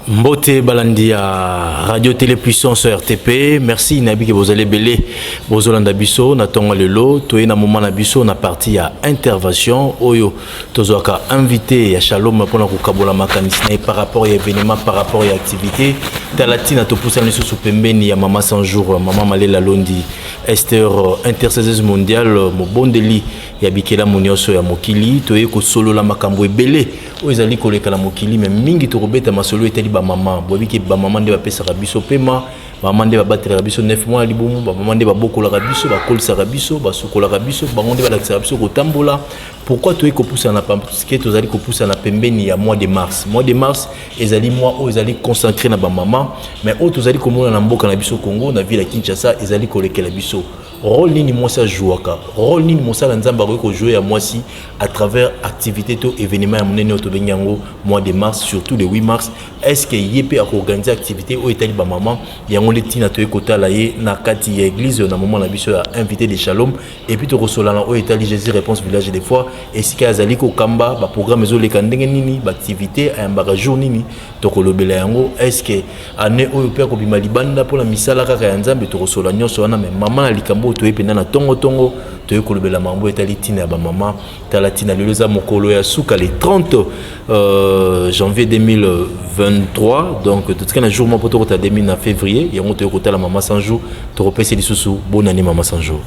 Mbote balandi ya Radio Télé Puissance RTP. Merci nayebi ke bozali ebele bozolanda biso na ntongo lelo. Toye na moment na biso na partie ya intervention oyo tozwaka invité ya Shalom mpona kokabola makanisi na ye par rapport ya événement, par rapport ya activité. Tala ntina topusana lisusu pembeni ya mama 100 jours, mama Malela Londi Esther, intercesseuse mondiale, mobondeli ya bikelamu nyonso ya mokili. Toye kosolola makambo ebele oyo ezali koleka na mokili, me mingi tokobeta masolo etali bamama. Boyebi ke bamama nde bapesaka biso pema, bamama nde babatelaka biso 9 mois ya libumu, bamama nde babokolaka biso, bakolisaka biso, basukolaka biso, bango nde balakisaka biso kotambola. Pourquoi toyei kopusana? Parce que tozali kopusana pembeni ya mois de mars. Mois de mars ezali mois oyo ezali consacré na bamama, mais oyo tozali komona na mboka na biso Congo, na ville ya Kinshasa, ezali kolekela biso. Rôle nini mwasi ajouaka? Rôle nini mosala Nzambe akoki kojouer ya mwasi à travers activité to événement ya monene oyo tobengi yango mois de mars, surtout le 8 mars? Est ce que ye mpe akoorganiser activité oyo etali bamama? Yango nde ntina toyei kotala ye na kati ya église na moment na biso ya invité de Shalom. Et puis tokosolana oyo etali Jésus Réponse Village des fois, esika azali kokamba baprogramme ezoleka ndenge nini, baactivité ayambaka jour nini, tokolobela yango. Est ce que année oyo mpe akobima libanda mpona misala kaka ya Nzambe? Tokosola nyonso wana. Me mama na likambo oyo toye mpenza na ntongo-ntongo, toye kolobela makambo etali ntina ya bamama. Tala ntina lelo eza mokolo ya suka, le 30 janvier 2023. Donc totika na jour moko tokota 2000 na février. Yango toye kotala mama 100 jours. Tokopesa lisusu bonne année, mama 100 jours.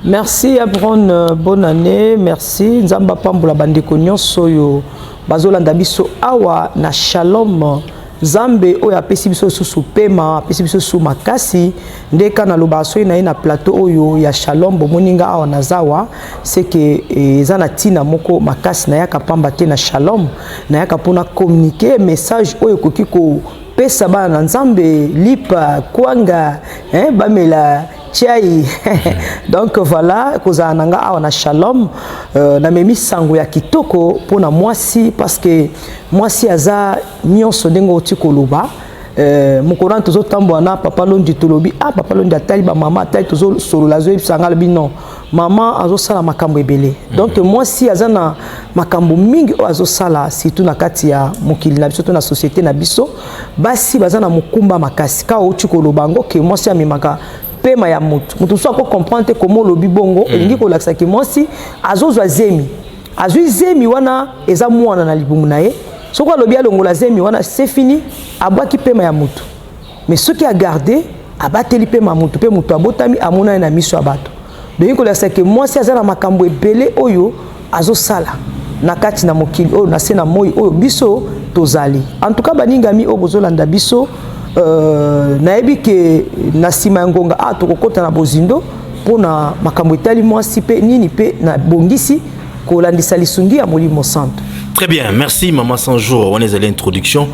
Merci Abron, bonne année, merci. Nzambe apambola bandeko nyonso oyo bazolanda biso awa na Shalom. Nzambe oyo apesi biso lisusu pema, apesi biso lisusu makasi. Nde ka nalobaka, soki na ye na plateau oyo ya Shalom, bomoni nga awa na zawa, seke eza na ntina moko makasi. Nayaka pamba te na Shalom, nayaka mpona communiquer message oyo ekoki kopesa bana na Nzambe lipa, kwanga, hein, bamela chai. Donc voilà, kozala na nga awa na Shalom, namemi sango ya kitoko mpona mwasi, parce que mwasi aza nyonso. Ndenge oti koloba, mokolo wana tozotambola na papa Londi, tolobi: "Ah, papa Londi atali bamama, atali." Tozosolola, azoyebisa nga, alobi: "Non, mama azosala makambo ebele." Donc mwasi aza na makambo mingi oyo azosala, surtout na kati ya mokili na biso to na société na biso. Basi baza na mokumba makasi. Kaka outi koloba yango ke mwasi amemaka pema ya motu. Motu mosusu akocomprendre te koma olobi bongo. Elingi kolakisaki mwasi azozwa zemi, azwi zemi wana, eza mwana na libumu na ye. Soki alobi alongola zemi wana, c'est fini, abwaki pema ya motu. Mais soki agarder, abateli pema ya motu, mpe motu abotami, amonani na miso ya bato. Donc kolakisa ke mwasi aza na makambo ebele oyo azosala na kati na mokili oyo, na se na moi oyo biso tozali. En tout cas, baningami oyo bozolanda biso, nayebi ke na nsima ya ngonga a tokokɔta na bozindo mpona makambo etali mwasi mpe nini mpe na bongisi kolandisa lisungi ya Molimo Santo. Très bien, merci maman 100 jours. Wana ezali introduction,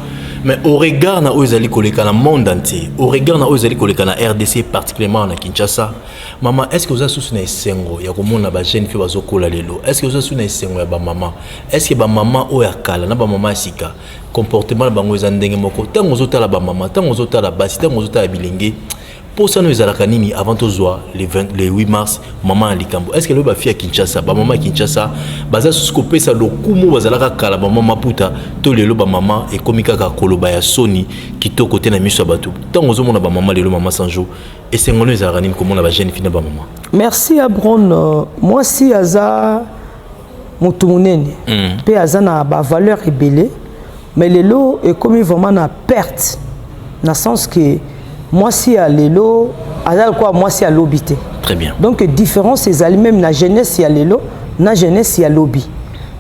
mais au regard na oyo ezali koleka na monde entier, au regard na oyo ezali koleka na RDC, particulièrement na Kinshasa, mama, est ce que oza susu na esengo ya komona bajeune fille bazokola lelo? Est ce que oza susu na esengo ya bamama? Est ce que bamama oyo ya kala na bamama ya sika, comportement na bango eza ndenge moko? Ntango ozotala bamama, ntango ozotala basi, ntango ozotala bilenge, mposa no ezalaka nini? Avant tozwa le 20, le 8 mars, mama na likambo, est ce que lelo bafille ya Kinshasa, bamama ya Kinshasa baza susu kopesa lokumu bazalaka kala, bamama maputa, to lelo bamama ekomi kaka koloba ya soni, kitoko te na miso ya bato? Ntango ozomona bamama lelo, mama Sanjo, esengo no ezalaka nini komona bajeune fille na bamama? Merci Abron. Mwasi aza motu monene mpe aza na bavaleur ebele, mais lelo ekomi vraiment na perte, na sens que mwasi ya lelo aza lokola mwasi ya lobi te. Très bien. Donc différence ezali même na jeunesse ya lelo na jeunesse ya lobi.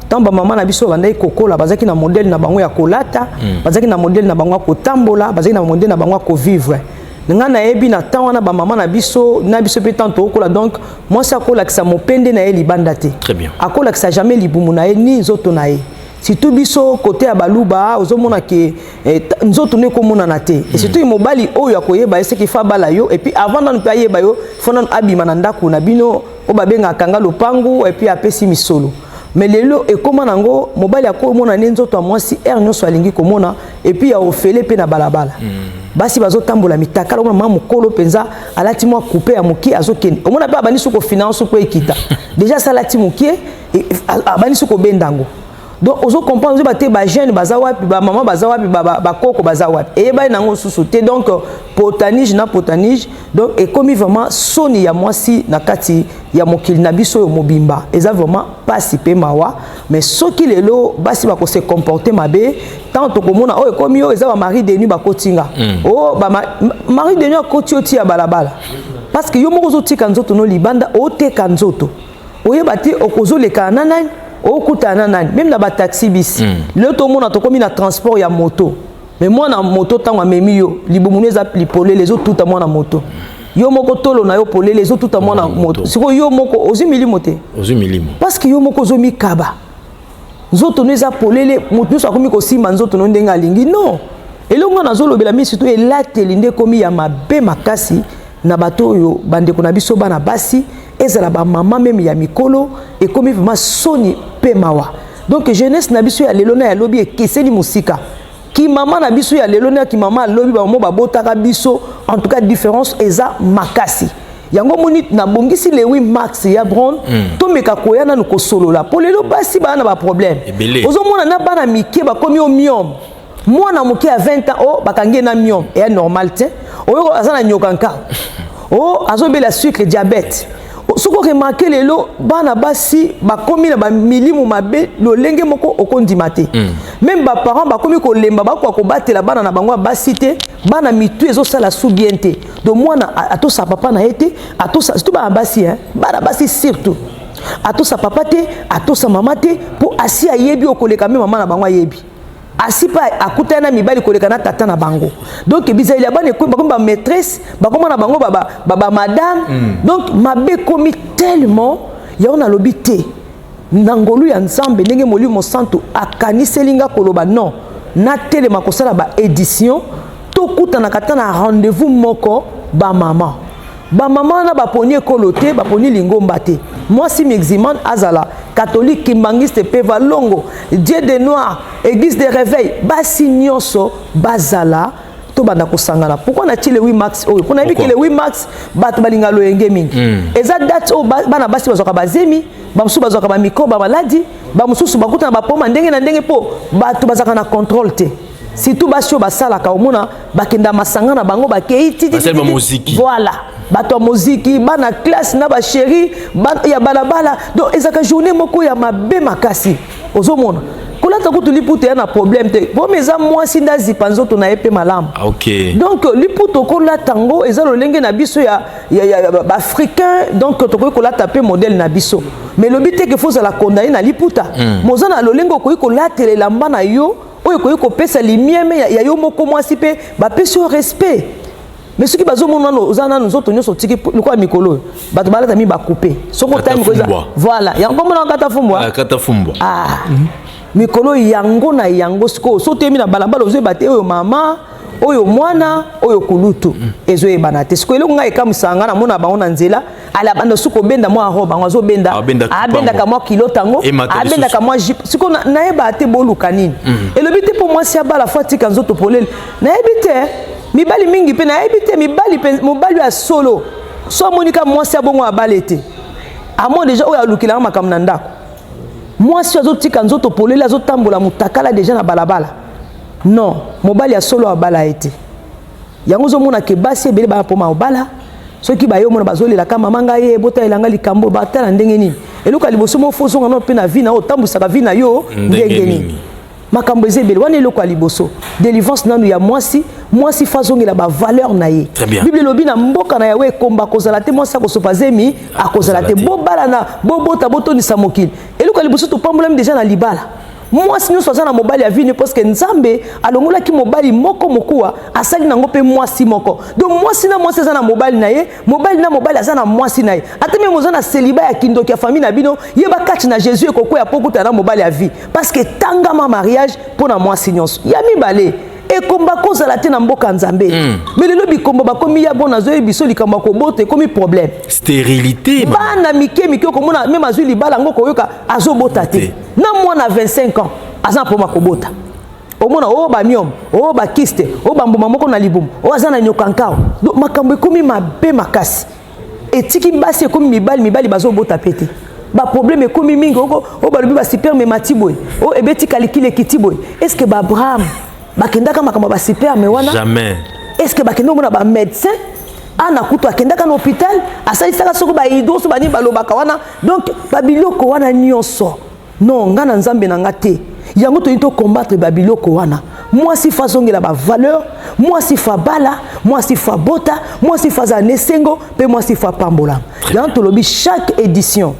Ntango bamama na biso bandaki kokola, bazalaki na modèle na bango ya kolata, bazalaki na modèle na bango ya kotambola, bazalaki na modèle na bango ya kovivre. Ngai nayebi na ntan wana bamama na biso, na biso mpe ntan tokokola, donc mwasi akolakisa mopende na ye libanda te. Très bien. Akolakisa jamais libumu na ye ni nzoto na ye. Surtout biso côté ya Baluba, ozomona ke nzoto nde ekomonana te. Et surtout mobali oyo akoyeba ye, seki fa abala yo, et puis avant nanu mpe ayeba yo, fo nanu abima na ndako na bino oyo babengaka kanga lopangu, et puis apesi misolo. Mais lelo ekóma nango, mobali akomona nde nzoto ya mwasi heure nyonso alingi komona, et puis ya ofele mpe na balabala. Basi bazotambola mitakala. Omona mama mokolo mpenza alati mwa coupe ya mokie, azokende, omona mpe abandi so kofinance mpo ekita déjà, asalati mokie, abandi so kobenda yango. Donc ozo comprendre, ozoyeba te bajeune baza wapi, bamama baza wapi, bakoko baza wapi, eyebani nango susu te. Donc potanige na potanige, donc ekomi vraiment soni ya mwasi na kati ya mokili na biso oyo mobimba. Eza vraiment pasi mpe mawa. Mais soki lelo basi bakose comporter mabe, tant tokomona oyo ekomi, oyo eza bamari de nuit bakotinga. O mari de nuit akoti oti ya balabala, parce que yo moko ozotika nzoto no libanda, oteka nzoto, oyeba te okozolekana na nani, okutana na nani, même na bataxi bus. Lelo tomona tokomi na transport ya moto, mais mwana moto, ntango amemi yo, libumu no eza lipolele, ezotuta mwana moto. Yo moko tolo na yo polele, ezotuta mwana moto. Sikoyo yo moko ozwi milimo te? Ozwi milimo. Parce que yo moko ozomikaba, nzoto no eza polele, moto nyonso akomi kosimba nzoto no ndenge alingi. Non, eloko nga nazolobela mingi, surtout elateli nde ekomi ya mabe makasi na bato oyo, bandeko na biso bana basi, ezala bamama, même ya mikolo, ekomi vraiment soni mpe mawa. Donc jeunesse na biso ya lelo na ya lobi ekeseni mosika. Kimama na biso ya lelo na kimama alobi, bamama babotaka biso, en tout cas différence eza makasi. Yango moni nabongisi le 8 mars ya bron. Tomeka koya nanu kosolola, mpo lelo basi baa na baproblème. Ozomona na bana mike bakomi o myome. Mwana moke ya 20 ans, o bakangi ye na myome, eya normal te. Oyo aza na nyoka nkao, o azobela sucre, diabète. Soki oremarquer, lelo bana basi bakomi na bamilimu mabe lolenge moko okondima te. Même baparent bakomi kolemba, bakoka kobatela bana na bango ya basi te. Bana mitu ezosala su bien te. Donc mwana atosa papa na ye te, atosa surtout bana basi, hein? Bana basi surtout atosa papa te, atosa mama te, mpo asi ayebi okoleka me mama na bango, ayebi asi mpe akutani na mibali koleka na tata na bango. Donc bizaleli ya bana ekomi, bakomi bamaîtresse, bakoma na bango bamadame. Donc mabe ekomi tellement. Yango nalobi te, na ngolu ya Nzambe, ndenge Molimo Santu akaniseli nga koloba, non, natelema kosala baédition, tokutanaka ata na rendez-vous moko. Bamama, bamama wana baponi ekolo te, baponi lingomba te. Mwasi musulmane, azala catholique, kimbangiste mpe valongo, Dieu de noir, église de réveil, basi nyonso bazala, tobanda kosangana. Pourquoi natie le 8 mars oyo? Mpo nayebi ke le 8 mars bato balinga loyenge mingi. Eza date oyo bana basi bazwaka bazemi, bamosusu bazwaka bamicrobe, bamaladi, bamosusu bakutana bapoma ndenge na ndenge, mpo bato bazalaka na contrôle te. Surtout basi oyo basalaka, omona bakenda masanga na bango, bakei titi, voilà, bato ya moziki, bana classe na bachéri ya balabala. Donc ezalaka journée moko ya mabe makasi. Ozomona kolata kutu liputa ya na problème te, pome eza mwasi nde azipa nzoto na ye mpe malamu. Donc liputa okolata yango, eza lolenge na biso ya baafricain. Donc tokoki kolata mpe modèle na biso, mais elobi te ke faut ozala condamné na liputa. Moza na lolenge okoki kolatela elamba na yo oyo ekoki kopesa limieme ya yo moko mwasi, mpe bapesi yo respect. Mais soki bazomona nano oza nano nzoto nyonso otiki lokola mikolo oyo bato balata mi bacoupe, soki otali mikolo, voilà, yango komona kata fumbwa. Kata fumbwa. Ah, mikolo yango na yango. Sikoyo so otemi na balabala, ozoyeba te oyo mama, oyo mwana, oyo kulutu, ezoyebana te. Sikoyo eloko ngai ekamwisaka ngai, namona bango na nzela, ala banda soki kobenda mwa robe yango, azobenda, abendaka mwa culotte yango, abendaka mwa jupe. Sikoyo nayeba te boluka nini. Elobi te mpo mwasi abala faut atika nzoto polele. Nayebi te mibali mingi mpe, nayebi te mibali mpe, mobali ya solo so amoni ka mwasi abongo, abale te. Amoni déjà oyo alukelanga makambo na ndako. Mwasi oyo azotika nzoto polele, azotambola motakala déjà na balabala, non, mobali ya solo abala ye te. Yango ozomona ke basi ebele baya mpoma obala, soki baye, omona bazolelaka: "Mama, ngai ye botalelanga likambo." Batala ndenge nini? Eloko ya liboso, mo faut ozonga no mpe na vie na yo, otambwisaka vie na yo ndenge nini? Makambo eza ebele wana. Eloko ya liboso, délivrance nanu ya mwasi. Mwasi faut azongela bavaleur na ye. Bible elobi na mboka na Yawe ekomba akozala te, mwasi akosopa zemi akozala te. Bobalana, bobota, botondisa mokili. Eloko ya liboso, topambolami déjà na libala. Mwasi nyonso aza na mobali ya vini, parce que Nzambe alongolaki mobali moko mokuwa, asali nango mpe mwasi moko. Donc mwasi na mwasi aza na mobali na ye, mobali na mobali aza na mwasi na ye. Ata même oza na célibat ya kindoki ya famille na bino, yeba kati na Jésus ekokwea mpo okutana na mobali ya vie, parce que tangama mariage mpo na mwasi nyonso. Ya mibale, ekomba kozala te na mboka Nzambe. Mais lelo bikombo bakomi ya bon, nazoyebi biso likambo ya kobota ekomi problème. Stérilité. Bana mike mike, okomona même azwi libala yango, koyoka azobota te. Na mwana 25 ans aza na mpoma kobota, omona oyo bamyome, oyo bakyste, oyo bambuma moko na libumu, oyo aza na nyoka nkao. Donc makambo ekomi mabe makasi, etiki basi ekomi mibali, mibali bazobota pe te. Baproblème ekomi mingi. Oyo balobi basperme emati boye, oyo ebeti kalikili ekiti boye. Est ce que baAbraham bakendaka makambo ya basperme wana? Jamais. Est ce que bakende komona bamédecin? Ana kutu akendaka na hôpital, asalisaka soko bahydro so banini balobaka wana. Donc babiloko wana nyonso, non, nga na Nzambe na nga te. Yango toyini tocombattre babiloko wana. Mwasi faut azongela bavaleur, mwasi faut abala, mwasi faut abota, mwasi faut azala na esengo, mpe mwasi faut apambolama. Yango tolobi chaque édition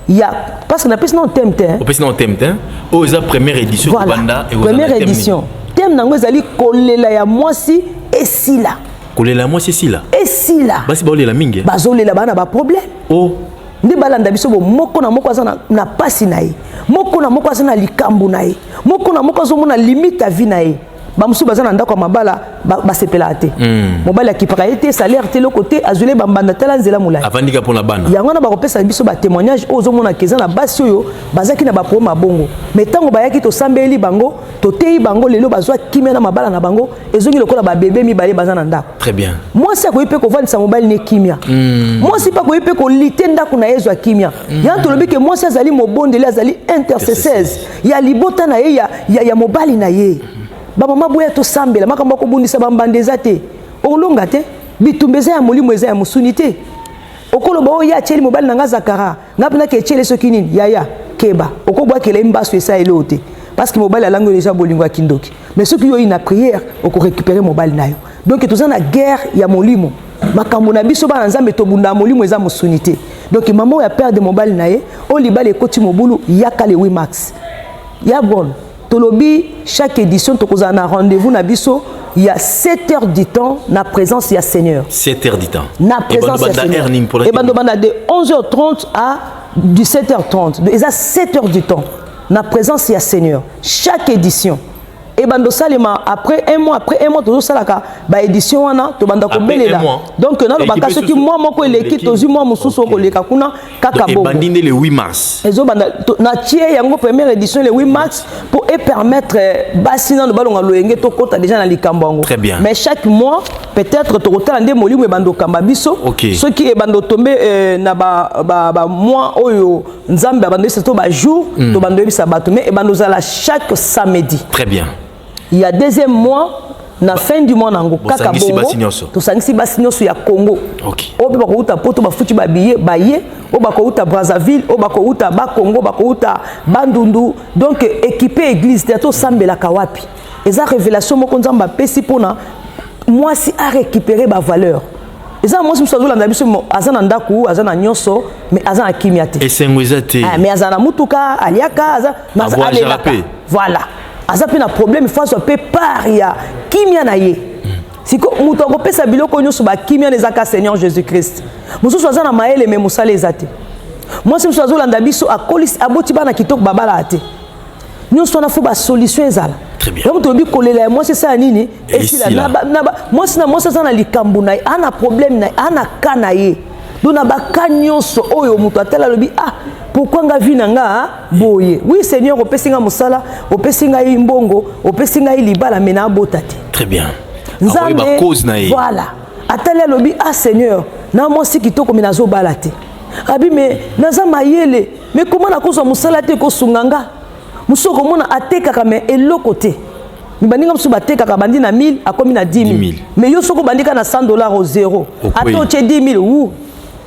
ya, parce que napesi nano thème te. Opesi nano thème te. Oyo eza première édition. Voilà, première édition. Thème nango ezali kolela ya mwasi esila. Kolela ya mwasi esila. Esila. Basi baolela mingi. Bazolela, baa na baproblème. Oh. Nde balanda biso bo, moko na moko aza na pasi na ye, moko na moko aza na likambo na ye, moko na moko azomona limite ya vie na ye. Bamosusu baza na ndako ya mabala, basepelaka te. Mobali akipaka ye te, salaire te, eloko te, azwile bambanda, tala nzela molai. Avandika mpona bana. Yango wana bakopesa biso batémoignage oyo ozomonaka eza na basi oyo bazalaki na baproblème ya bongo, mais ntango bayaki, tosambeli bango, toteyi bango, lelo bazwa kimia na mabala na bango, ezongi lokola babebe mibale baza na ndako. Très bien. Mwasi akoki mpe kovandisa mobali ne kimia. Mwasi mpe akoki mpe kolite ndako na ye ezwa kimia. Yango tolobi ke mwasi azali mobondeli, azali intercesseuse ya libota na ye, ya mobali na ye. Bamama, boya tosambela. Makambo ya kobundisa bambanda eza te, olonga te. Bitumba eza ya molimo, eza ya mosuni te. Okoloba oyo ye atieli mobali na nga zakara, nga mpe nake etiele soki nini. Yaya, keba, okobwakela ye mbaso, esa eloo te, parce que mobali alangi oyo eza bolingo ya kindoki. Mais soki yo oyi na prière, okorécupérer mobali na yo. Donc toza na guerre ya molimo. Makambo na biso bana Nzambe, tobunda ya molimo, eza mosuni te. Donc mama oyo aperdre mobali na ye, oyo libala ekoti mobulu, yaka le 8 mars. Ya bon, tolobi chaque édition tokozala na rendez-vous na biso ya 7 heures du temps na présence ya Seigneur. 7 heures du temps. Na présence ya Seigneur. Ebando banda de 11h30 à 17h30. Eza 7 heures du temps na présence ya Seigneur chaque édition. Ebanda osalema après un mois, après un mois tozosalaka baédition wana, tobanda kobelela. Donc nalobaka soki mwa moko eleki, tozwi mwa mosusu okoleka kuna kaka. Bongo ebandi nde le 8 mars. Ezobanda, natie yango première édition le 8 mars pour epermettre basi nano balonga loyenge, tokɔta déjà na likambo yango. Très bien. Mais chaque mois, peut-être tokotala nde molimo ebanda okamba biso. Soki ebanda otombe na bamois oyo Nzambe abanda oyebisa to bajour, tobanda oyebisa bato, mais ebanda ozala chaque samedi. Très bien. Il y a deuxième mois, na fin du mois nango kaka bongo tosangisi basi nyonso ya Congo oyo mpe bakouta Poto, bafuti babillet baye, oyo bakouta Brazzaville, oyo bakouta Bakongo, bakouta Bandundu. Donc équipe église te, tosambelaka wapi? Eza révélation moko Nzambe apesi mpona mwasi arécupérer bavaleur. Eza na mwasi mosusu azolanda biso, aza na ndako, aza na nyonso, mais aza na kimia te. Esengo eza te. Mais aza na mutuka, aliaka, aza, alelaka. Voilà, aza mpe na problème, faut azwa mpe part ya kimia na ye. Siko moto akopesa biloko nyonso, bakimia na ezaka Seigneur Jésus Christ. Mosusu aza na mayele, mais mosala eza te. Mwasi mosusu azolanda biso, akolisi, aboti bana kitoko, babalaka te. Nyonso wana faut basolution ezala. Yango tolobi kolela ya mwasi esala nini? Esila. Mwasi na mwasi aza na likambo na ye, ana problème na ye, ana ka na ye. Donc na baka nyonso oyo moto atala, alobi: "Ah, pourquoi nga vie na nga boye? Oui Seigneur, opesi nga mosala, opesi ngai mbongo, opesi ngai libala, mais naabota te." Très bien. Nzambe, voilà, atali, alobi: "Ah Seigneur, na mwasi kitoko, mais nazobala te." Abi: "Mais naza mayele, mais koma nakozwa mosala te ekosunga nga?" Mosusu okomona atekaka, mais eloko te. Baninga mosusu batekaka, bandi na 1000, akomi na 10 000, mais yo soki obandi kaka na 100 $ au zéro, ata otie 10 000 wu.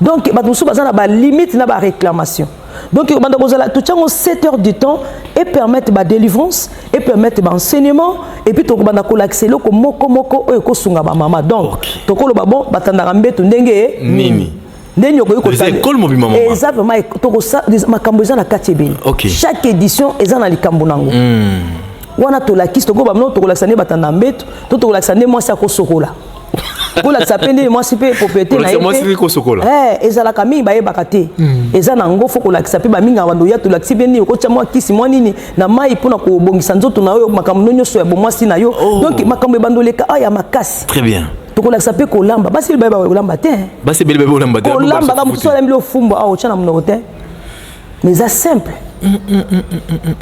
Donc bato mosusu baza na balimite na baréclamation. Donc banda kozala totiango 7 heures du temps et permettre badélivrance et permettre baenseignement, et puis tokobanda kolakisa eloko moko moko oyo ekosunga bamama. Donc tokoloba bon, batandaka mbeto ndenge nini? Ndenge okoki. Eza vraiment makambo eza na kati ebele. Chaque édition eza na likambo nango. Wana tolakisi, tokoba bino, tokolakisa nde batanda mbeto, to tokolakisa nde mwasi akosokola, kolakisa mpe nde mwasi mpe propriété na ye. Ezalaka mingi bayebaka te. Eza nango faut kolakisa mpe bamingi bando ya tolakisi mpe nini okotia mwa kisi mwa nini na mai mpona kobongisa nzoto na yo, makambo nyonso ya bomwasi na yo. Donc makambo ebando oleka ya makasi. Très bien. Tokolakisa mpe kolamba. Basi bayeba kolamba te. Basi ebele bayeba kolamba te. Kolamba ka mosusu alambi lofumbwa awa, otya na monoko te, mais eza simple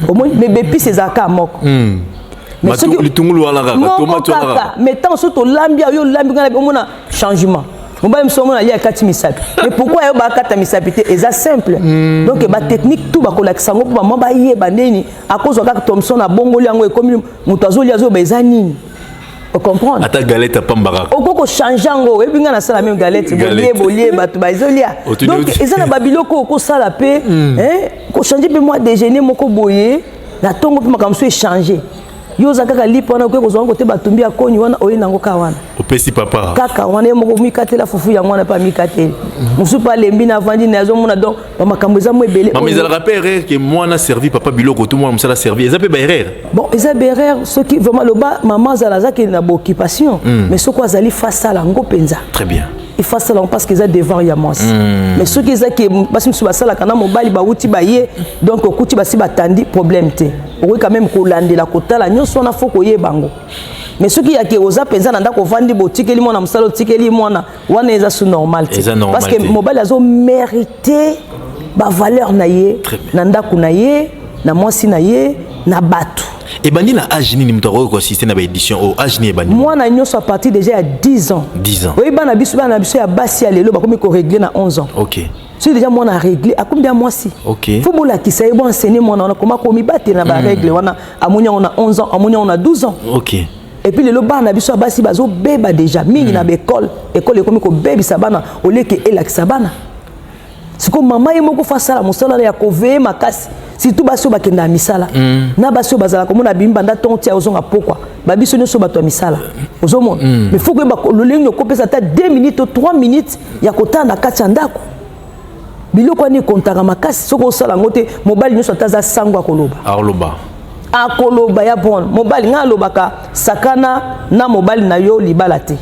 omoni, mais baépices ezalaka moko. Litungulu wana kaka, tomate wana kaka. Mais ntango soki tolambi, yo olambi, ngai omona changement. Mobali mosusu omona alia akati misapi, mais pourquoi yo bakata misapi te? Eza simple. Donc batechnique tout bakolakisa yango mpo bamama bayeba ndeni akozwa kaka thomson, abongoli yango, ekomi moto azolia, azoyoba eza nini, ocomprendre? Ata galette apamba kaka. Okoki kochange yango. Oyebi, ngai nasala même galette, bolie bolie, bato bazolia. Donc eza na babiloko okosala mpe kochange mpe mwa déjeuner moko boye na ntongo, mpe makambo mosusu échange. Yo oza kaka lipa wana, okoki kozwa yango te, batumbi ya koni wana, oye nango kaka wana. Opesi papa. Kaka wana, ye moko mikatela fufu yango wana mpe amikateli. Mosusu mpe alembi na avandi na azomona. Donc bamakambo eza mo ebele. Mama, ezalaka mpe erreur ke mwana servi papa biloko to mwana mosala servi? Eza mpe baerreur? Bon, eza baerreur soki vraiment loba mama azala azakende na baoccupation, mais soki azali fasala yango mpenza. Très bien. Il faut asala yango parce que eza devoir ya mwasi. Mais soki eza ke basi mosusu basalaka na mobali, bawuti baye, donc okuti basi batandi, problème te, okoki quand même kolandela, kotala nyonso wana, faut koyeba yango. Mais soki yake oza mpenza na ndako, ovandi, botikeli mwana mosala, otikeli mwana wana, eza su normal te, parce que mobali azomérite bavaleur na ye na ndako na ye, na mwasi na ye, na bato. Ebandi na age nini moto akoki koassiste na baédition oyo? Age nini ebandi? Mwana nyonso à partir déjà ya 10 ans. 10 ans. Oyebi, bana biso ya basi ya lelo bakomi korégler na 11 ans. Soki déjà mwana arégle, akomi déjà mwasi. Faut bolakisa ye, boenseigner mwana wana koma komibatela na barègle wana. Amoni yango na 11 ans, amoni yango na 12 ans. Et puis lelo bana biso ya basi bazobeba déjà mingi na baekole. Ekole ekomi kobebisa bana oleke elakisa bana. Sikoyo mama ye moko faut asala mosala ya koveiller makasi, surtout basi oyo bakendaka misala na basi oyo bazalaka komona abimi banda ntongo tia ozonga pokwa. Babiso nyonso bato ya misala ozomona, mais faut koyeba lolenge okopesa ata 2 minutes to 3 minutes ya kotala na kati ya ndako. Biloko wana ekontaka makasi. Soki osala yango te, mobali nyonso ata aza sango akoloba. Akoloba. Akoloba ya bon mobali. Ngai alobaka, sakana na mobali na yo, libala te.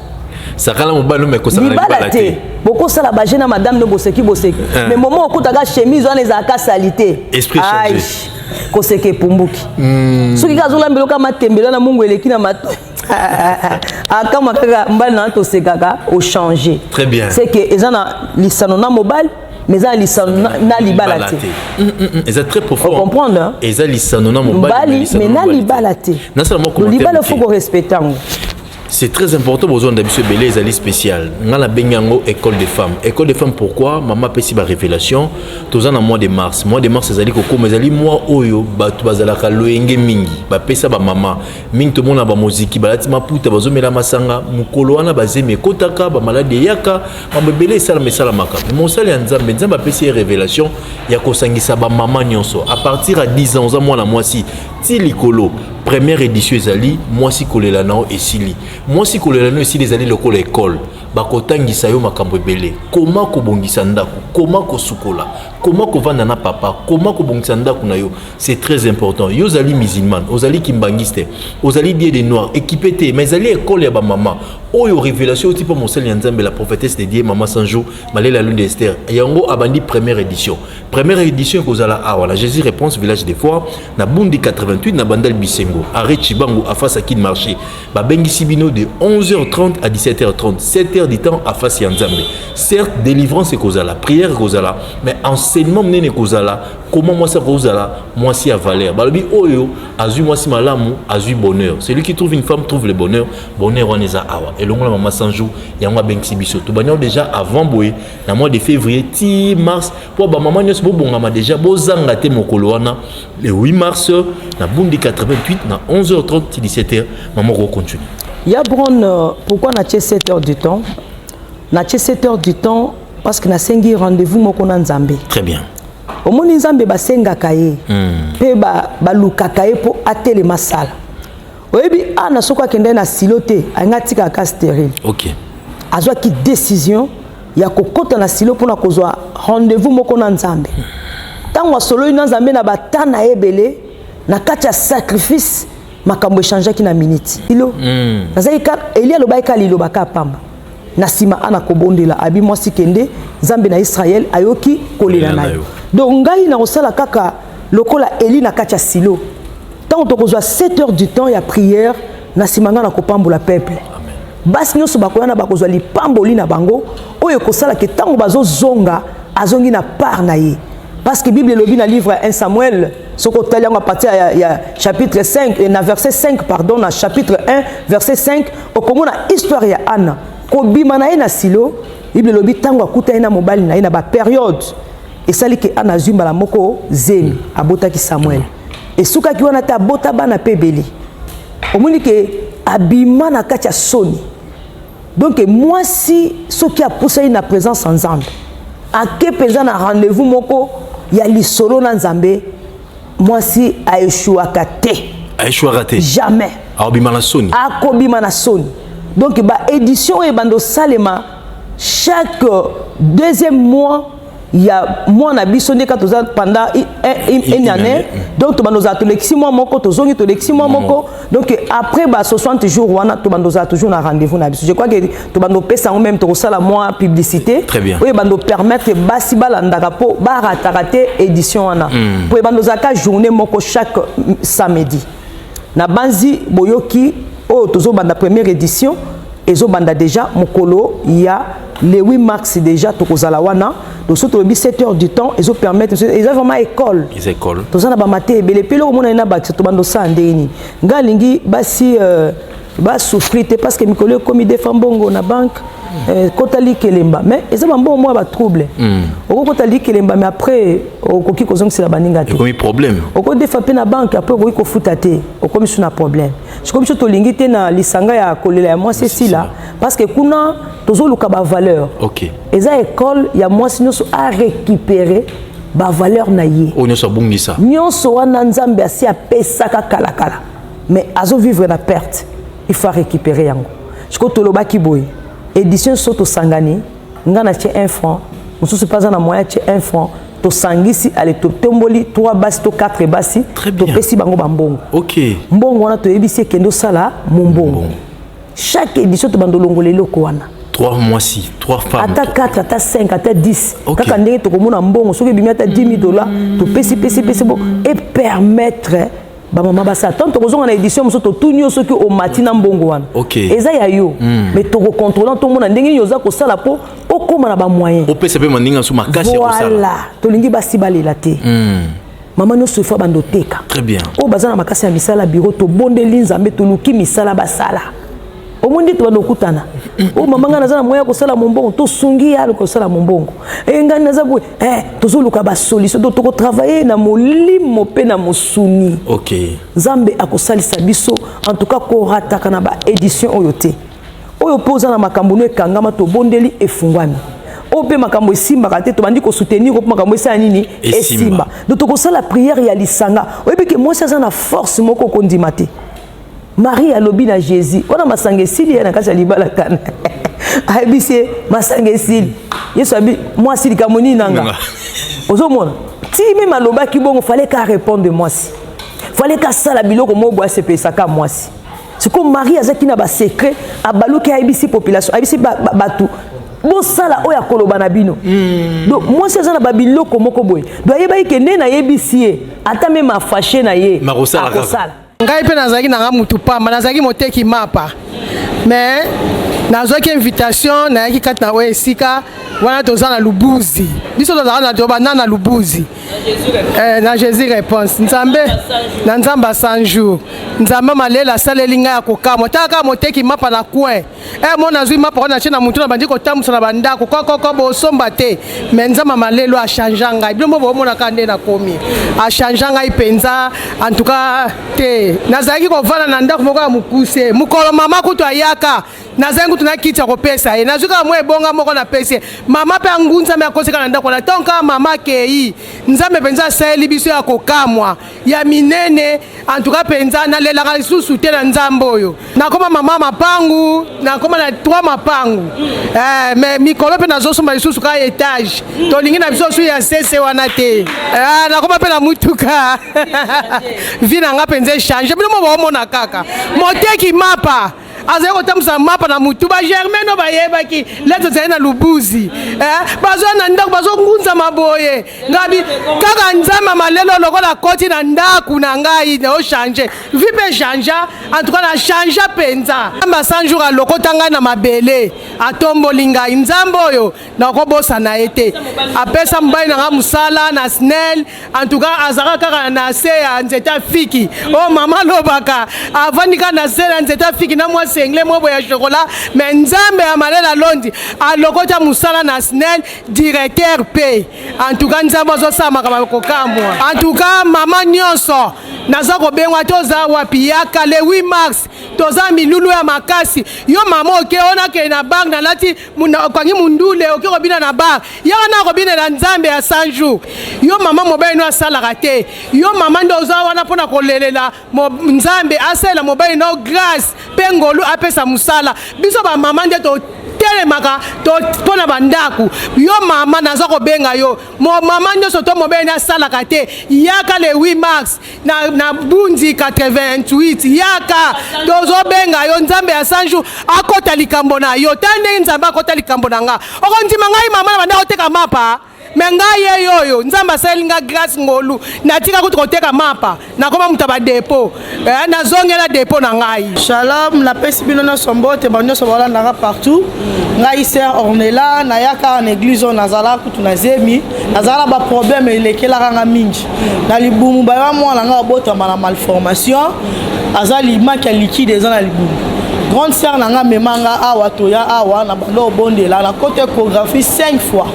Sakana mobali, me kosaka libala te. Bokosala baje na madame no, boseki boseki, mais moment okutaka chemise wana ezalaka sali te, koseka epumbuki. Soki kaka azolambela oka matembela na mungu eleki na mato, akama kaka mbali na tosekaka, ochange. Très bien. C'est que eza na lisano na mobali, mais eza na lisano na libala te. Eza très profond. Comprendre? Eza lisano na mobali. Mais na libala te. Libala, faut korespecte yango. C'est très important. Bozonda biso ebele, ezali spécial. Nga nabengi yango école des femmes. École des femmes, pourquoi? Mama apesi barévélation. Toza na mois de mars. Mois de mars ezali kokoma, ezali mois oyo bato bazalaka loyenge mingi, bapesa bamama mingi. Tomona bamoziki balati maputa, bazomela masanga mokolo wana, bazemi ekotaka, bamaladi eyaka, mambo ebele esalama esalamaka. Mosali ya Nzambe, Nzambe apesi ye révélation ya kosangisa bamama nyonso à partir ya 10 ans, oza mwana mwasi ti likolo. Première édition ezali mwasi kolela nao esili. Mwasi kolela nao esili ezali lokola ekole. Bakotangisa yo makambo ebele: koma kobongisa ndako, koma kosukola, koma kovanda na papa, koma kobongisa ndako na yo. C'est très important. Yo ozali musulmane, ozali kimbangiste, ozali dieu de noir, équipé te, mais ezali ekole ya bamama oyo révélation oti mpo mosali ya Nzambe, la prophétesse de Dieu, mama Sanjo Malela Lunde Ester. Yango abandi première édition. Première édition ekozala awa na Jésus Réponse, village des foires, na Bundi 88, na Bandal Bisengo, arrêt Chibango, afasi akine marché. Babengisi bino de 11h30 à 17h30, 7h du temps afasi ya Nzambe. Certes, délivrance ekozala, prière ekozala, mais enseignement monene ekozala: comment mwasi akozala mwasi ya valeur. Balobi oyo azwi mwasi malamu azwi bonheur. Celui qui trouve une femme trouve le bonheur. Bonheur wana eza awa elongo na mama Sanjo. Yango abengisi biso. Tobandi déjà avant boye na mois de février ti mars, mpo bamama nyonso bobongama déjà, bozanga te mokolo wana, le 8 mars, na Bundi 88, na 11h30 ti 17h. Mama, okocontinue. Ya Bron, pourquoi natie 7 heures du temps? Natie 7 heures du temps parce que nasengi rendez-vous moko na Nzambe. Très bien. Omoni, Nzambe basengaka ye mpe balukaka ye mpo atelema sala. Oyebi, ana soki akende na Silo te, alingi atikaka stérile. Azwaki décision ya kokɔta na Silo mpona kozwa rendez-vous moko na Nzambe. Ntango asololi na Nzambe na bata na ye ebele na kati ya sacrifice, makambo echangeaki na miniti ilo. Nazalaki Eli alobaki kaka liloba ka pamba, na nsima ana kobondela, abi mwasi kende, Nzambe na Israele ayoki kolela na yo. Donc ngai nakosala kaka lokola Eli na kati ya Silo. Ntango tokozwa 7 heures du temps ya prière, na nsima ngai nakopambola peuple. Basi nyonso bakoya na bakozwa lipamboli na bango oyo ekosalaka ntango bazozonga, azongi na part na ye, parce que Bible elobi na livre 1 Samuel, soki otali yango à partir ya chapitre 5 na verset 5, pardon, na chapitre 1 verset 5, okomona histoire ya Ana kobima na ye na Silo. Bible elobi ntango akutani na mobali na ye na baperiode, esali ke Ana azwi mbala moko zemi, abotaki Samuel. Esukaki wana te, abota bana mpe ebele. Omoni ke abima na kati ya soni. Donc mwasi soki apusani na présence ya Nzambe, ake mpenza na rendez-vous moko ya lisolo na Nzambe, mwasi aeshuaka te. Aeshuaka te. Jamais. Akobima na soni. Akobima na soni. Donc baédition oyo ebanda osalema chaque deuxième mois ya mois na biso, nde kaka toza pendant une année. Donc tobanda ozala, tolekisi mwa moko, tozongi, tolekisi mwa moko. Donc après ba 60 jours wana, tobanda ozala toujours na rendez-vous na biso. Je crois que tobanda opesa yango, même tokosala mwa publicité. Très bien. Oyo ebanda opermettre basi balandaka mpo barataka te édition wana, mpo ebanda ozalaka journée moko chaque samedi. Na banzi boyoki oyo tozobanda première édition, ezobanda déjà mokolo ya le 8 mars. Déjà tokozala wana. Donc so tolobi 7 heures du temps, ezopermettre, eza vraiment école. Eza école. Toza na bamate ebele mpe eloko omonani na bakisa. Tobanda osala ndenge nini? Ngai alingi basi basouffrir te, parce que mikolo ekomi defa mbongo na banque, kota likelemba, mais eza bambongo mwa batrouble. Okokota likelemba, mais après okoki kozongisela baninga te. Ekomi problème. Okodefa mpe na banque, après okoki kofuta te, okomi su na problème. Sikoyo biso tolingi te na lisanga ya kolela ya mwasi esila, parce que kuna tozoluka bavaleur. Eza école ya mwasi nyonso arécupérer bavaleur na ye. Oyo nyonso abungisa. Nyonso wana Nzambe asi apesaka kalakala, mais azovivre na perte, il faut récupérer yango. Sikoyo tolobaki boye: édition so tosangani, nga na tie 1 franc, mosusu mpe aza na moyen tie 1 franc, tosangisi, ale totomboli 3 basi to 4 basi. Très bien. Topesi bango bambongo. Mbongo wana, toyebisi ekende osala mombongo. Chaque édition tobanda olongola eloko wana. Trois mwasi, trois femmes. Ata 4, ata 5, ata 10. Kaka ndenge tokomona mbongo, soki ebimi ata 10 000 $, topesi pesi pesi bo epermettre bamama basala. Tant tokozonga na édition mosusu, totuni yo soki omati na mbongo wana. Eza ya yo, mais tokocontrôle, tomona ndenge nini oza kosala mpo okóma na bamoyen. Opesa mpe mandinga mosusu makasi ya kosala. Voilà, tolingi basi balela te. Mama nyonso ifo banda oteka. Très bien. Oyo baza na makasi ya misala biro, tobondeli Nzambe, toluki misala basala. Omoni nde tobanda okutana: oyo mama, ngai naza na moyen ya kosala mombongo, tosungi ye aluka kosala mombongo. E ngai naza boye, tozoluka basolution. To tokotravaille na molimo mpe na mosuni. Nzambe akosalisa biso. En tout cas, korataka na baédition oyo te. Oyo mpe oza na makambo no ekangama, tobondeli, efungwami. Oyo mpe makambo esimbaka te, tobandi kosoutenir mpo makambo esala nini? Esimba. Esimba. Donc tokosala prière ya lisanga. Oyebi ke mwasi aza na force moko okondima te. Marie alobi na Jésus wana masanga esili ye na kati ya libala kana, ayebisi ye masanga esili. Yesu abi: "Mwasi, likambo nini nanga?" Nanga. Ozomona ti même alobaki bongo, fallait ka répondre mwasi, fallait kasala biloko moko boye asepesaka mwasi. Sikoyo Marie azalaki na basecret, abaluki, ayebisi population, ayebisi bato: "Bosala oyo akoloba na bino." Donc mwasi aza na babiloko moko boye. Donc ayebaki ke nde nayebisi ye, ata même afâché na ye, Makosala kaka. akosala. Ngai mpe nazalaki nanga mutu pamba, nazalaki moteki mapa, mais nazwaki invitation, nayaki kati na oyo esika wana. Toza na Lubuzi, biso tozalaka na tobanda na Lubuzi, na Jésus Réponse. Nzambe na Nzambe ya 100 jours, Nzambe malela asaleli ngai ya kokamwa. Tala kaka moteki mapa na coin mo nazwi mapa wana, natie na mutu, na bandi kotambusa na bandako kokoko, bosomba te. Mais Nzambe malelo achange ngai. Bino mo bomonaka nde nakomi, achange ngai mpenza. En tout cas te, nazalaki kovanda na ndako moko ya mokuse. Mokolo mama kutu ayaka, nazalaki kutu na kiti ya kopesa ye, nazwi kaka mwa ebonga moko, napesi ye. Mama mpe angunzami, akoseka na ndako na ntongo. Kaka mama akei, Nzambe mpenza asaleli biso ya kokamwa ya minene. Antuka mpenza nalelaka lisusu te na Nzambe oyo. Nakoma mama mapangu, nakoma na 3 mapangu, mais mikolo mpe nazosomba lisusu kaka étage. Tolingi na biso su ya sese wana te. Nakoma mpe na mutuka. Vie na nga mpenza echange. Bino mo baomona kaka moteki mapa azali kotambusa mapa na mutu. Bagermain oyo bayebaki lete ozali na Lubuzi, bazwa na ndako, bazongunzama boye. Ngabi kaka Nzambe malelo, lokola akoti na ndako na ngai, naochange vie mpe change. En tout cas na change mpenza. Nzambe a 100 jours alokota ngai na mabele, atomboli ngai. Nzambe oyo nakobosana ye te. Apesa mobali na ngai mosala na SNEL. En tout cas azalaka kaka na se ya nzete ya fiki oyo mama alobaka, avandi kaka na se ya nzete ya fiki na mwasi. sengle moko boye ya chocolat. Mais Nzambe ya Malela Londi alokota mosala na SNEL, directeur mpe. En tout cas, Nzambe azosala makambo kokamwa. En tout cas, mama nyonso naza kobengwa, toza wapi? Yaka le 8 mars, toza milulu ya makasi. Yo mama, oke oyo nakende na bar, nalati, okangi mundule, oke kobina na bar, yaka na kobinela Nzambe ya 100 jours. Yo mama, mobali no asalaka te, yo mama nde oza wana mpona kolelela Nzambe asalela mobali no grâce mpe ngolu, apesa mosala. Biso bamama nde totelemaka mpo na bandako. Yo mama, naza kobenga yo, mama nyonso to mobali asalaka te, yaka le 8 mars na Bundi 88. Yaka, tozobenga yo. Nzambe ya 100 jours akota likambo na yo. Ta ndenge Nzambe akota likambo na nga, okondima ngai mama na banda koteka mapa. Me ngai ye oyo Nzambe asaleli nga grâce, ngolu, natika kutu koteka mapa, nakoma moto ya badépôt, nazongela dépôt na ngai. Shalom, napesi bino nyonso mbote, bango nyonso baolandaka partout. Ngai sœur Ornela, nayaka na église oyo, nazala kutu na zemi, nazala na baproblème elekelaka nga mingi na libumu. Bayoa mwana nga abotama na malformation, aza manque ya liquide eza na libumu. Grande sœur na nga amema nga awa, toya awa na banda obondela na côté échographie 5 fois,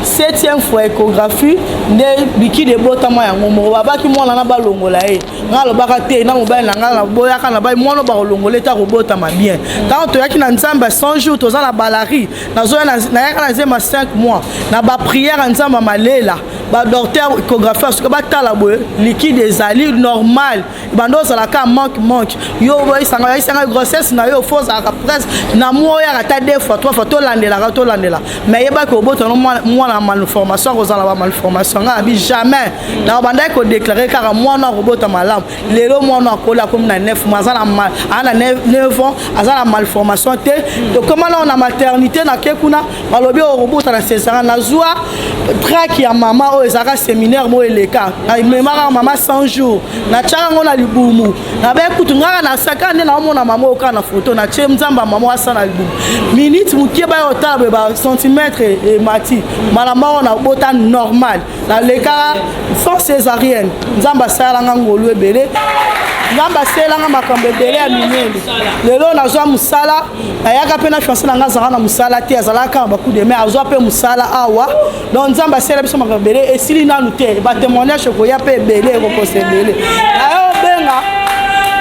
septième fois échographie nde liquide ebotama yango moko. Babaki mwana na balongola ye. Ngai alobaka te na mobali na ngai, naboyaka na bai mwana bakolongola ete akobotama bien. Ntango toyaki na Nzambe ya 100 jours, toza na balari, nazoya, nayaka na zema 5 mois na baprière ya Nzambe ya Malela. Badocteur échographie asuka batala boye, liquide ezali normal. Bando ozalaka manque manque, yo oyisanga oyisanga grossesse na yo, fo ozalaka presque na mwa oyaka ata deux fois, trois fois, tolandelaka, tolandela. Mais yebaki obotana mwana malformation, akozala ba malformation. Ngai abi jamais, na bandaki kodéclarer kaka mwana akobota malamu. Lelo mwana akola, akomi na 9 mois, aza na 9 ans, aza na malformation te. Tokóma nao na maternité, nake kuna, balobi okobota na césarienne. Nazwa tract ya mama oyo ezalaka séminaire moko eleka, ememaka mama 100 jours, natiaka yango na libumu. Nabe kutu ngaka nasaka nde naomona mama oyo kaka na foto, natie Nzambe ya mama asa na libumu. Minute mokie, baya kotala boye, bacentimètre emati mbala moko, nabota normal, nalekaka sans césarienne. Nzambe asalelanga ngolu ebele, Nzambe asalelanga makambo ebele ya minene. Lelo nazwa mosala, nayaka mpe na fiancé na nga, azalaka na mosala te, azalaka kaka bacoup de main, azwa mpe mosala awa. Donc Nzambe asalela biso makambo ebele, esili nanu te. Batémoignage ekoya mpe ebele, ekokosa ebele. Naye obenga,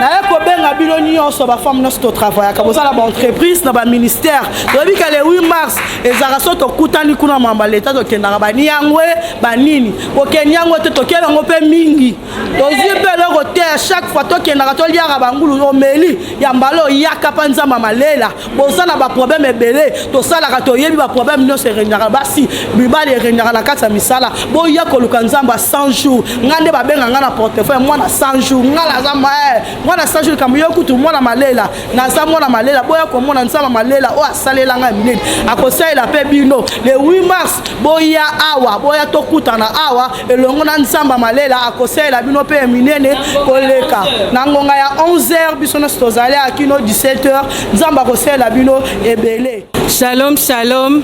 naye kobenga bino nyonso, bafemme nyonso totravaillaka, boza na baentreprise, na baministère. Toyebi ke le 8 mars ezalaka so tokutani kuna mamba leta, tokendaka baniyangwe banini, kokende yango te, tokende yango mpe mingi, tozwi mpe eloko te. À chaque fois tokendaka, toliaka bangulu, omeli ya mbala, oyaka mpa Nzambe Malela. Boza na baproblème ebele, tosalaka, toyebi baproblème nyonso eregnaka basi, mibali eregnaka na kati ya misala. Boya koluka Nzambe ya 100 jours. Nga nde babenga nga na portefeuille mwana 100 jours. Nga naza mwana 100 jours, likambo yo kutu mwana Malela, naza mwana Malela. Boya komona Nzambe Malela oyo asalelanga ya minene, akosalela mpe bino. Le 8 mars boya awa, boya tokutana awa elongo na Nzambe Malela, akosalela bino mpe ya minene koleka. Na ngonga ya 11 heures biso nyonso tozali akino 17 heures. Nzambe akosalela bino ebele. Shalom, shalom.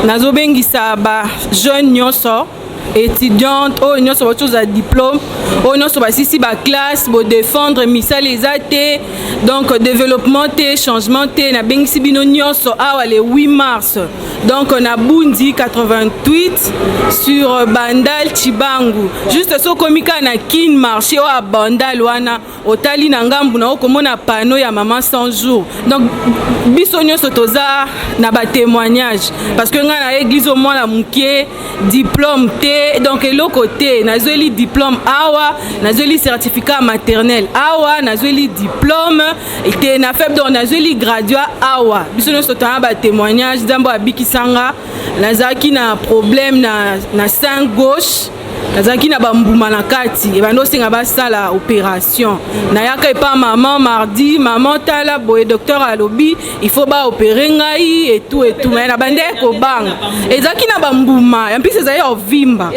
Nazobengisa bajeune nyonso, étudiante oyo nyonso bauti kozwa diplôme, oyo nyonso basisi baclasse, bodéfendre misala eza te, donc développement te, changement te. Nabengisi bino nyonso awa le 8 mars, donc na Bundi 88 sur Bandal Chibangu. Juste so okomi kaka na Kin Marché oyo ya Bandal wana, otali na ngambu na okomona panneau ya mama 100 jours. Donc biso nyonso toza na batémoignage, parce que ngai na église omwana moke, diplôme te, donc eloko te. Nazweli diplôme awa, nazweli certificat maternel awa, nazweli diplôme te na feb, donc nazweli graduat awa. Biso nyonso toza na batémoignage. Nzambe abikisanga, nazalaki na problème na sein gauche, nazalaki na bambuma na kati, ebandi osenga basala opération. Nayaka epa mama mardi, mama tala boye, docteur alobi il faut baopérer ngai etu etu. Me na bandi kobanga, ezalaki na bambuma ya mpisi, ezali ya ovimba,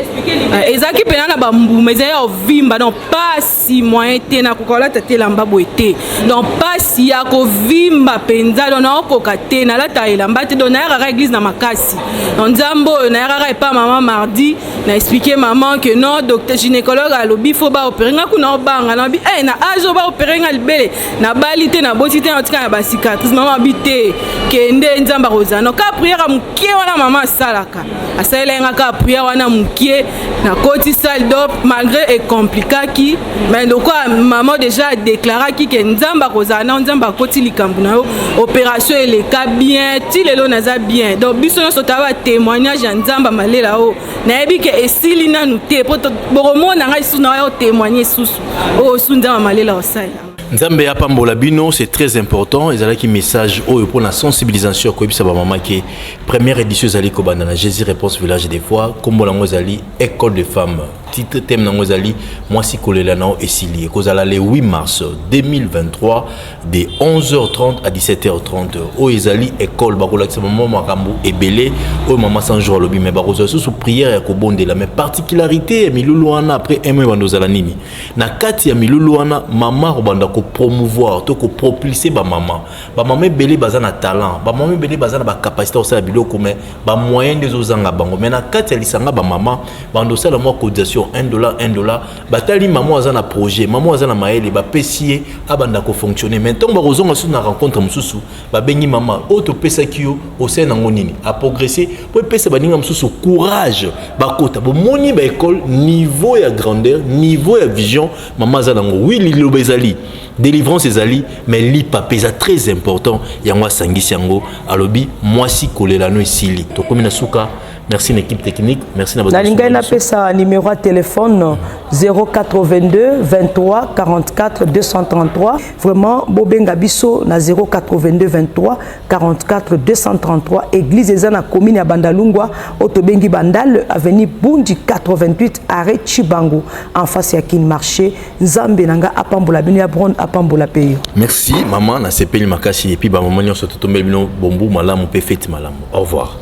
ezalaki mpena na bambuma, ezali ya ovimba. Donc pasi, moyen te, nakoka kolata te elamba boye te. Donc pasi ya kovimba mpenza, donc naokoka te, nalata elamba te. Donc nayakaka église na makasi. Donc Nzambe oyo, nayakaka epa mama mardi. Na expliquer maman que non, docteur gynécologue alobi faut baopérer nga. Kuna obanga na bi eh, na âge oyo baopérer nga libele, nabali te, naboti te, natika na bacicatrice. Mama abi te, kende, Nzambe akozala no. Kaka prière ya moke wana mama asalaka, asalela nga kaka prière wana moke, nakoti salle d'op malgré ecompliquaki. Mais lokola mama déjà adéclaraki ke Nzambe akozala nao, Nzambe akoti likambo na yo, opération eleka bien, ti lelo naza bien. Donc biso nyonso toya batémoignage ya Nzambe amalela oyo. Nayebi ke esili nanu te, po bokomona ngai lisusu na oya otémoigne lisusu oyo su Nzambe amalela osalela. Nzambe apambola bino, c'est très important. Ezalaki message oyo mpona sensibilisation, koyebisa bamama ke première édition ezali kobanda na Jésus Réponse Village des Fois. Nkombo nango ezali École de Femmes, titre thème nango ezali Mwasi kolela nao esili. Ekozala le 8 mars 2023 de 11h30 à 17h30. Oyo ezali école, bakolakisa mama makambo ebele oyo mama 100 jours alobi, mais bakozwa lisusu prière ya kobondela. Mais particularité ya milulu wana, après un mois ebanda ozala nini na kati ya milulu wana, mama akobanda kopromouvoir to kopropulser bamama. Bamama ebele baza na talent, bamama ebele baza na bacapacité kosala biloko, mais bamoyen nde ezozanga bango. Mais na kati ya lisanga bamama bando osala mwa cotisation 1 dollar, 1 dollar, batali mama aza na projet, mama aza na mayele, bapesi ye abanda kofonctionner. Mais ntango bakozonga susu na rencontre mosusu, babengi mama oyo topesaki yo, osali nango nini, aprogresse, po epesa baninga mosusu courage bakota. Bomoni baécole, niveau ya grandeur, niveau ya vision mama aza nango. Oui, liloba ezali, délivrance ezali, mais lipa mpe eza très important. Yango asangisi yango, alobi mwasi kolela no esili. Tokomi na suka. Merci na équipe technique, merci na bato. Nalingai napesa numéro ya téléphone 082 23 44 233. Vraiment, bobenga biso na 082 23 44 233. Église eza na commune ya Bandalungwa, oyo tobengi Bandal, avenue Bundi 88, arrêt Chibangu, en face ya Kin Marché. Nzambe na nga apambola bino, ya Bron apambola mpe yo. Merci mama, nasepeli makasi. Et puis bamama nyonso, totombeli bino bombu malamu mpe feti malamu. Au revoir.